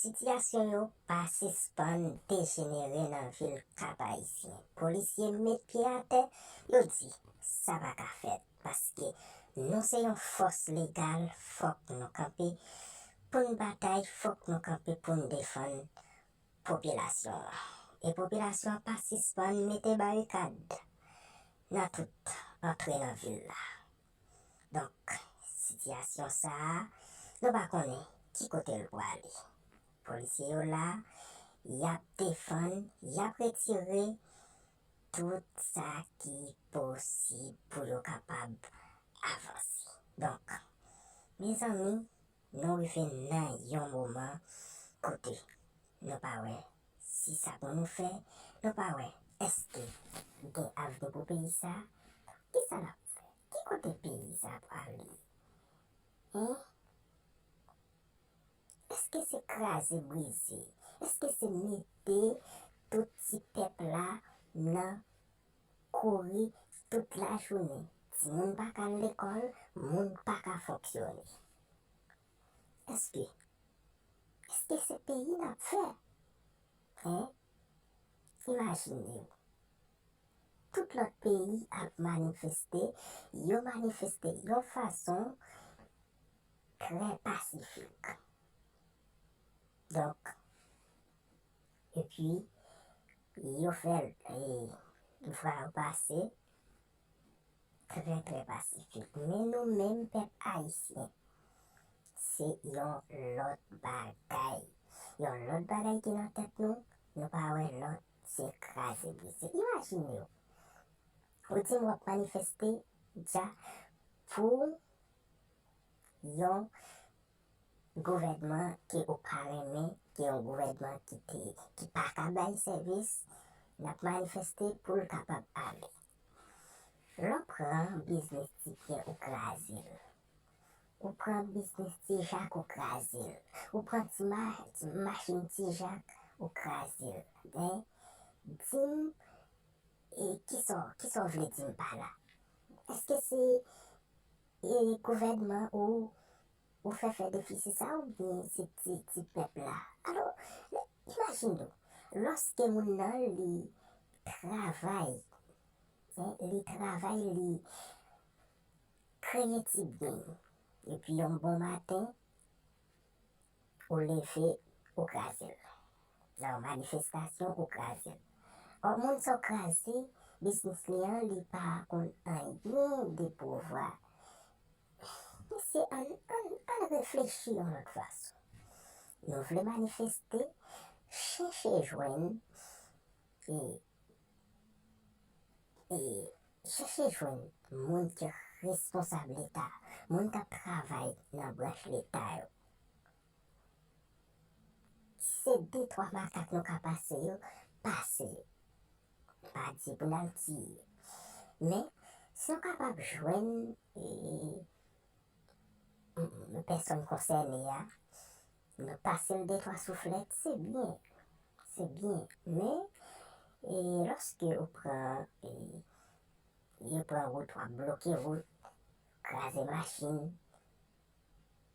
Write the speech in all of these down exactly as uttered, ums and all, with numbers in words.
Sitiyasyon yo pa sispann dejenere nan vil Kap Ayisyen. Polisye met pye atè, yo di sa pa ka fèt, paske nou se yon fòs legal, fòk nou kanpe pou n batay, fòk nou kanpe pou n defann popilasyon an. E popilasyon an pa sispann mete barikad nan tout antre nan vil la. Donk, sitiyasyon sa a, nou pa konnen ki kote l prale. Polisye yo la, y ap defann, y ap retire tout sa ki posib pou yo kapab avanse. Donk, mezanmi, nou rive nan yon moman kote nou pa wè si sa pou nou fè, nou pa wè èske gen avni pou peyi sa, kisa n ap fè? Ki kote peyi sa prale? Hein? Èske se kraze brize? Èske se mete tout ti pèp la nan kouri tout lajounen? Timoun pa ka al lekòl, moun pa ka fonksyone. Èske, èske se peyi n ap fè? Hein? Imajine w. Tout lòt peyi ap manifeste, yo manifeste yon fason trè pasifik. Donk, epi, yo fè, e, vwa yo pase trè, trè pasifik. Men nou menm, pèp ayisyen, se yon lòt bagay. Yon lòt bagay ki nan tèt nou, nou pa wè lòt, se kraze brize. Imajine w, ou di m w ap manifeste dja pou yon gouvènman ke ou pa renmen, ke yon gouvènman ki te, ki pa ka bay sèvis, n ap manifeste pou l kapab ale. Lè w pran biznis ti byen, ou kraze l. Ou pran biznis ti jak, ou kraze l. Ou pran ti ma-, ti machin ti jak, ou kraze l. Men, di m, e, kisa, kisa w vle di m pa la? Èske se, e, gouvènman ou, ou fè fè defisi sa oubyen se ti, ti pèp la? Alò, imajine w, lòske moun nan li travay, en, li travay, li kreye ti byen, epi yon bon maten, ou leve, ou kraze l. Nan yon manifestasyon, ou kraze l. Ò, moun sa w kraze, biznis li an, li pa konn anyen de pouvwa. Mesye, ann, ann, ann reflechi yon lòt fason. Nou vle manifeste, chèche jwenn, e, e, chèche jwenn moun ki responsab Leta, moun k ap travay nan branch Leta yo. Si se de, twa makak nou ka pase yo, pase yo. Pa di pou n al tiye. Men, si nou kapab jwenn, e, m, m, pèsòn konsène a, nou pase l de twa souflèt, se byen. Se byen. Men, e, lòske ou pran, e, yo pran wout, w ap bloke wout, kraze machin,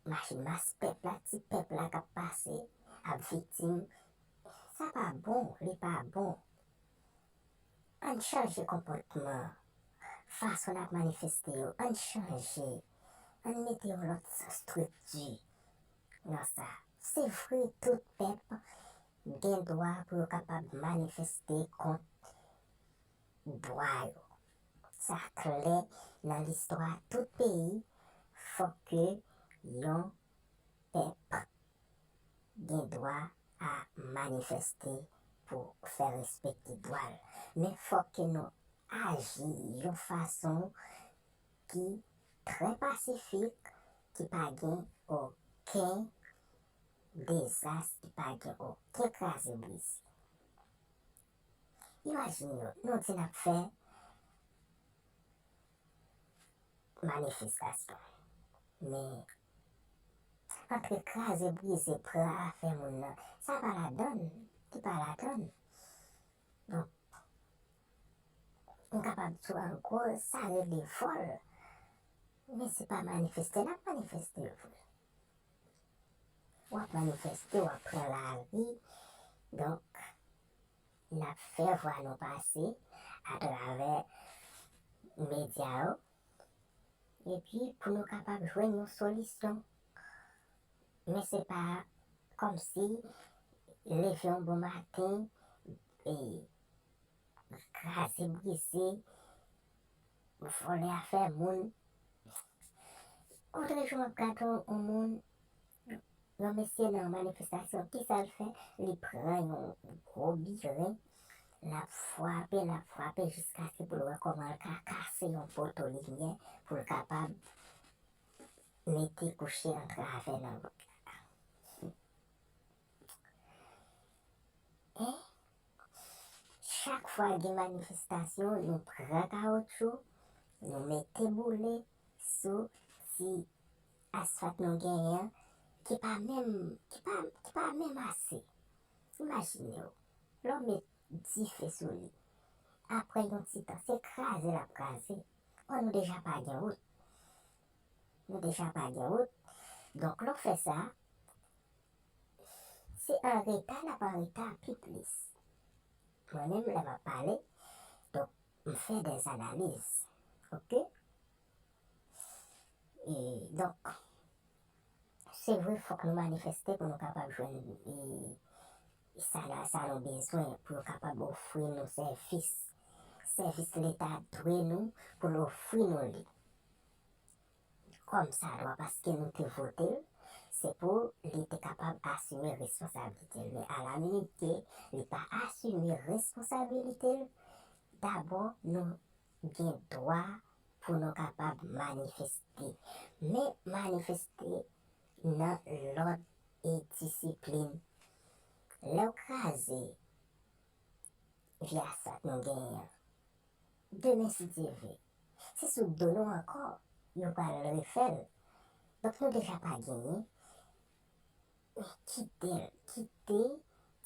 machin mas pèp la, ti pèp la k ap pase, ap viktim. Sa pa bon, li pa bon. Ann chanje konpòtman, fason n ap manifeste yo, ann chanje, ann mete yon lòt estrikti nan sa. Se vre, tout pèp gen dwa pou yo kapab manifeste kont bwa yo. Sa klè nan listwa tout peyi, fòk ke yon pèp gen dwa a manifeste pou fè respekte dwa l. Men fòk ke nou aji yon fason ki trè pasifik, ki pa gen okenn dezas, ki pa gen okenn kraze brize. Imajine w, nou di n ap fè manifestasyon. Men, antre kraze brize, pran afè moun nan, sa pa ladann, li pa ladann. Donk, m kapab di w an gwo, sa rele vòl. Men se pa manifeste n ap manifeste vre. w ap manifeste, w ap pran lari. Donk, n ap fè vwa nou pase atravè medya yo. Epi, pou nou kapab jwenn yon solisyon. Men se pa kòmsi leve yon bon maten, e kraze brize, vòlè afè moun. Otrejou m ap gade yon moun, yon mesye nan manifestasyon, kisa l fè? Li pran yon gwo biren, l ap frape, l ap frape jiskaske pou l wè kòman l ka kase yon poto limyè pou l kapab mete kouche antravè nan wout la. E chak fwa gen manifestasyon, nou pran kawotchou, nou mete boule sou ti asfalt nou genyen an, ki pa menm, ki pa, ki pa menm ase. Imajine w, lè w met dife sou li, apre yon ti tan, se kraze l ap kraze. Ò, nou deja pa gen wout. Nou deja pa gen wout. Donk, lè w fè sa, se an reta n ap an reta pi plis. Mwen menm, lè m ap pale, donk, m fè dè analiz. Oke? E, donk, se vre, fòk nou manifeste pou nou kapab jwenn, e, sa la, sa nou bezwen, pou yo kapab ofri nou sèvis. Sèvis Leta dwe nou, pou l ofri nou li kòmsadwa, paske nou te vote l, se pou li te kapab asime responsabilite l. Men alaminit ke li pa asime responsabilite l, dabò nou gen dwa pou nou kapab manifeste. Men manifeste nan lòd e disiplin. Lè w kraze vye asfalt nou genyen an, demen, si Dye vle, se sou do nou ankò yo pral refè l. Donk, nou deja pa genyen. Men kite l, kite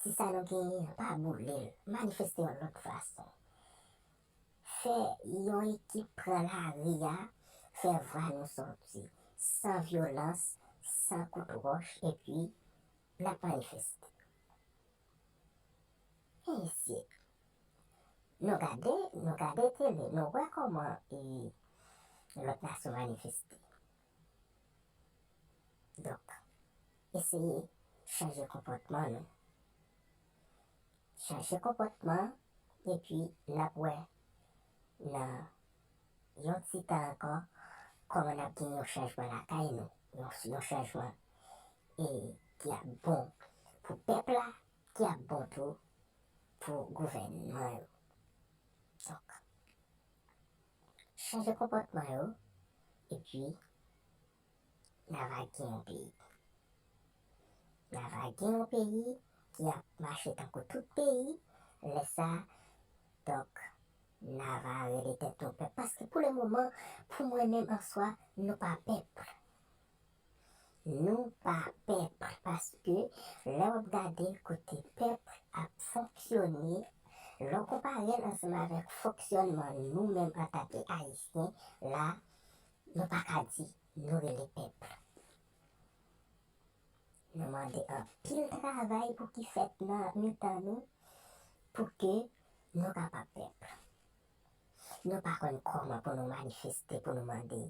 ti sa nou genyen an, pa boule l. Manifeste yon lòt fason. Fè yon ekip pran lari a, fè vwa nou sòti, san vyolans, san kout wòch, epi n ap manifeste. Mesye, nou gade, nou gade tele, nou wè kòman, e, lòt nasyon manifeste. Donk, eseye chanje konpòtman nou. Chanje konpòtman, epi n ap wè nan yon ti tan ankò kòman n ap gen yon chanjman lakay nou, yon, yon chanjman, e, ki ap bon pou pèp la, ki ap bon tou pou gouvènman yo. Donk, chanje konpòtman yo, epi n a va gen yon peyi. N a va gen yon peyi ki ap mache tankou tout peyi. Lè sa, donk, n a va rele tèt nou pèp. Paske pou le moman, pou mwen menm an swa, nou pa pèp. Nou pa pèp, paske lè w ap gade kote pèp ap fonksyone, lè w konpare l ansanm avèk fonksyònman nou menm antanke Ayisyen, la, nou pa ka di nou rele pèp. Nou mande anpil travay pou ki fèt nan mitan nou, pou ke nou kapab pèp. Nou pa konn kòman pou nou manifeste, pou nou mande,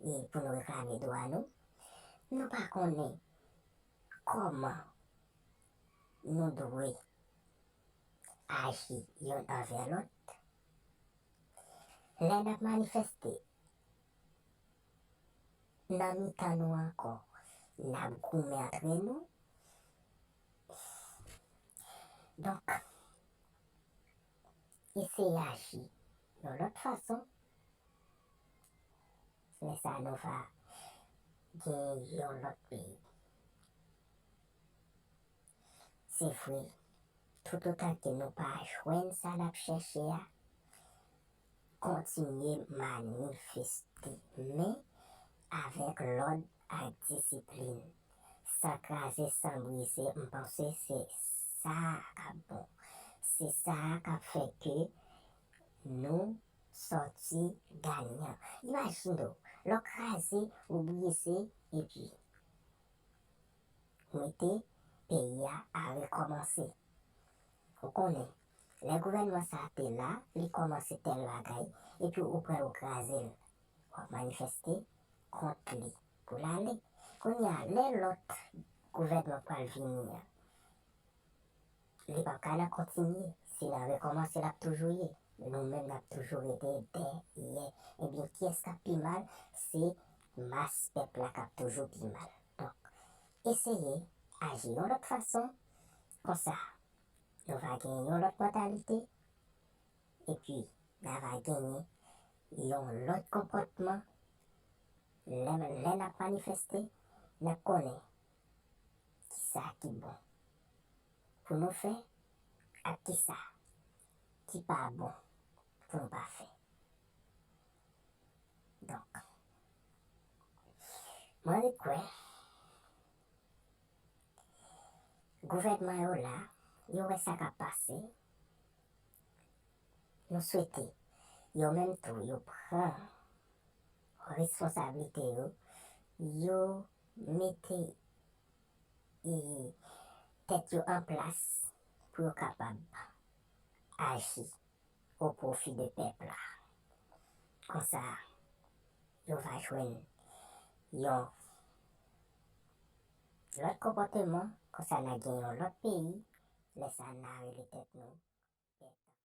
e pou nou reklame dwa nou. Nou pa konnen kòman nou dwe aji youn anvè lòt. Lè n ap manifeste, nan mitan nou ankò, n ap goumen antre nou. Donk, eseye aji yon lòt fason. Lè sa a, nou va gen yon lòt peyi. Se vre, toutotan ke nou pa jwenn sa n ap chèche a, kontinye manifeste, men avèk lòd ak disiplin, san kraze, san brize. M panse se sa k ap bon. Se sa k ap fè ke nou sòti ganyan. Imajine w, lè w kraze, ou brize, epi Mete peyi a a rekòmanse. Ou konnen, lè gouvènman sa a te la, li kòmanse tèl bagay, epi ou pral ou kraze l. W ap manifeste kont li pou l ale. Kounye a, lè lòt gouvènman pral vini an, li p ap ka nan kontinye. Se nan rekòmanse l ap toujou ye. Nou menm n ap toujou rete dèyè. Ebyen, kiyès k ap pi mal? Se mas pèp la k ap toujou pi mal. Donk, eseye aji yon lòt fason, konsa nou va gen yon lòt mantalite, epi n a va genyen yon lòt konpòtman. Lè, lè n ap manifeste, n ap konnen kisa ki bon pou nou fè ak kisa ki pa bon pou nou pa fè. Donk, mwen ret kwè gouvènman yo la, yo wè sa k ap pase. Nou swete yo menm tou, yo pran responsablite yo, yo mete, e, tèt yo an plas pou yo kapab aji o pwofi de pèp la. Konsa, yo va jwenn yon lòt konpòteman, konsa n a gen yon lòt peyi, lè sa a n a rele tèt nou